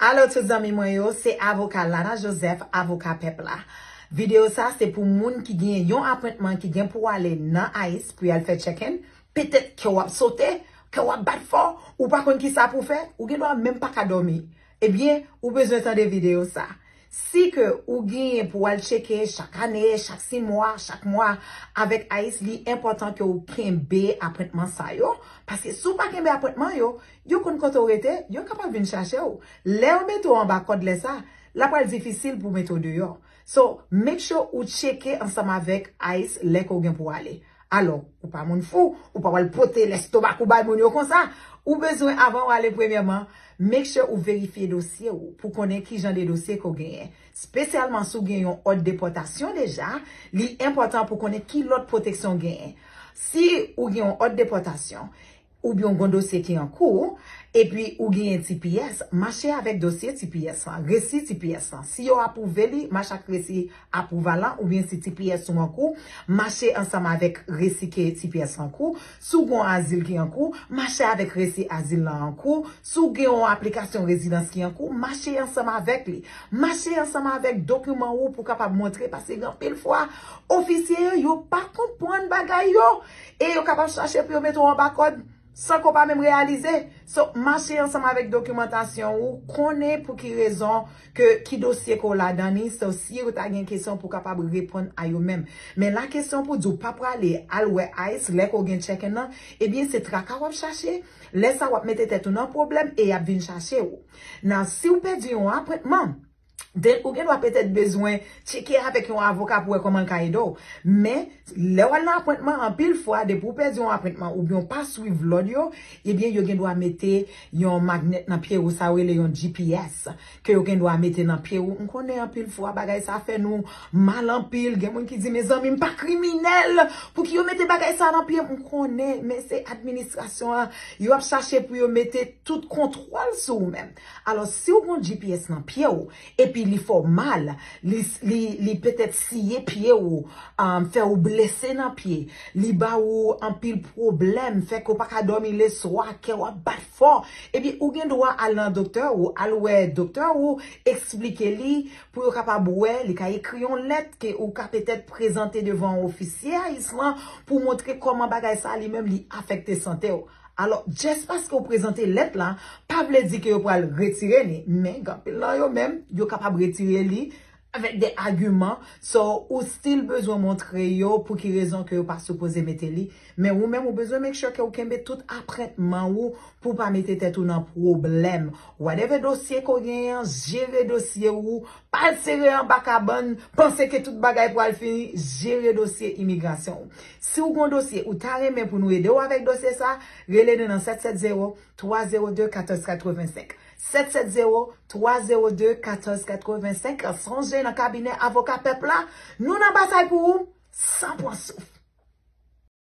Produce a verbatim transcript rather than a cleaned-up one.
Alo tout zanmi mwen yo, se avoka Lana Joseph, avoka pèp la. Videyo sa se pou moun ki gen yon apwentman ki gen pou ale nan ICE pou y al fè check-in. Petèt kè w ap sote, kè w ap bat fò, ou pa konn kisa pou fè, ou gen dwa menm pa ka dòmi. Ebyen, ou bezwen tande videyo sa. Si ke ou genyen pou al tcheke chak ane, chak sis mwa, chak mwa avèk ICE, li enpòtan ke ou kenbe apwentman sa yo. Paske si w pa kenbe apwentman yo, yo konn kote w rete, yo kapab vin chache w. Lè yo mete w anba kòd lè sa, l ap pral difisil pou mete w deyò. So, make sure ou tcheke ansanm avèk ICE lè ke w gen pou ale. Alò, ou pa moun fou, ou pa pral pote lestomak ou bay moun yo konsa. Ou bezwen, avan w ale, premyèman, make sure ou verifye dosye w pou konnen ki jan de dosye ke w genyen. Espesyalman si w gen yon òd depòtasyon deja, li enpòtan pou konnen ki lòt pwoteksyon w genyen. Si ou gen yon òd depòtasyon, oubyen w gen yon dosye ki an kou, epi ou genyen TPS, mache avèk dosye TPS lan, resi TPS lan. Si yo apwouve li, mache ak resi apwouval lan, oubyen si TPS ou an kou, mache ansanm avèk resi ke TPS an kou. Si w gen yon azil ki an kou, mache avèk resi azil lan an kou. Si w gen yon aplikasyon rezidans ki an kou, mache ansanm avèk li. Mache ansanm avèk dokiman ou pou w kapab montre, paske gen anpil fwa, ofisye yo, yo pa konprann bagay yo. E yo kapab chache pou yo mete w anba kòd san ke w pa menm reyalize. So, mache ansanm avèk dokimantasyon ou, konnen pou ki rezon, ke, ki dosye ke w ladan li. So, si yo ta gen kesyon pou w kapab reponn a yo menm. Men la kesyon pou di w pa prale al wè ICE lè ke w gen check-in nan, ebyen, se traka w ap chache. Lè sa, w ap mete tèt ou nan pwoblèm e y ap vin chache w. Nan, si w pèdi yon apwentman, then ou gen dwa petèt bezwen tcheke avèk yon avoka pou wè kòman l ka ede w. Men, lè w al nan apwentman, anpil fwa, depi w pèdi yon apwentman oubyen w pa swiv lòd yo, ebyen, yo gen dwa mete yon magnèt nan pye w, sa yo rele yon GPS, ke yo gen dwa mete nan pye w. M konnen anpil fwa bagay sa fè nou mal anpil. Gen moun ki di, "Mezanmi, m pa kriminèl. Pou ki yo mete bagay sa nan pye m?" M konnen, men se administrasyon an. Yo ap chache pou yo mete tout kontwòl sou ou menm. Alò, si w gen yon GPS nan pye w, epi li fè w mal, li, li, li petèt siye pye w, um, fè w blese nan pye, li ba ou anpil pwoblèm, fè ke w pa ka dòmi leswa, kè w ap bat fò, ebyen, ou gen dwa al nan doktè ou, al wè doktè ou, eksplike li, pou yo kapab wè, li ka ekri yon lèt ke ou ka petèt prezante devan ofisye ICE lan pou montre kòman bagay sa li menm li afekte sante w. Alò, just paske w prezante lèt la, pa vle di ke yo pral retire li. Men, gen anpil nan yo menm, yo kapab retire li avèk de agiman. So, ou still bezwen montre yo pou ki rezon ke yo pa sipoze mete li. Men ou menm, ou bezwen make sure ke ou kenbe tout apwentman ou pou w pa mete tèt ou nan pwoblèm. Whatever dosye ke w genyen an, jere dosye ou, pa al sere anba kabann, panse ke tout bagay pral fini, jere dosye imigrasyon ou. Si w gen yon dosye, ou ta renmen pou nou ede w avèk dosye sa, rele nou nan sèt sèt zewo, twa zewo de, katòz katrevensenk. Sèt sèt zewo, twa zewo de, katòz katrevensenk. Sonje, nan kabinè avoka pèp la, nou nan batay pou ou, san pran souf.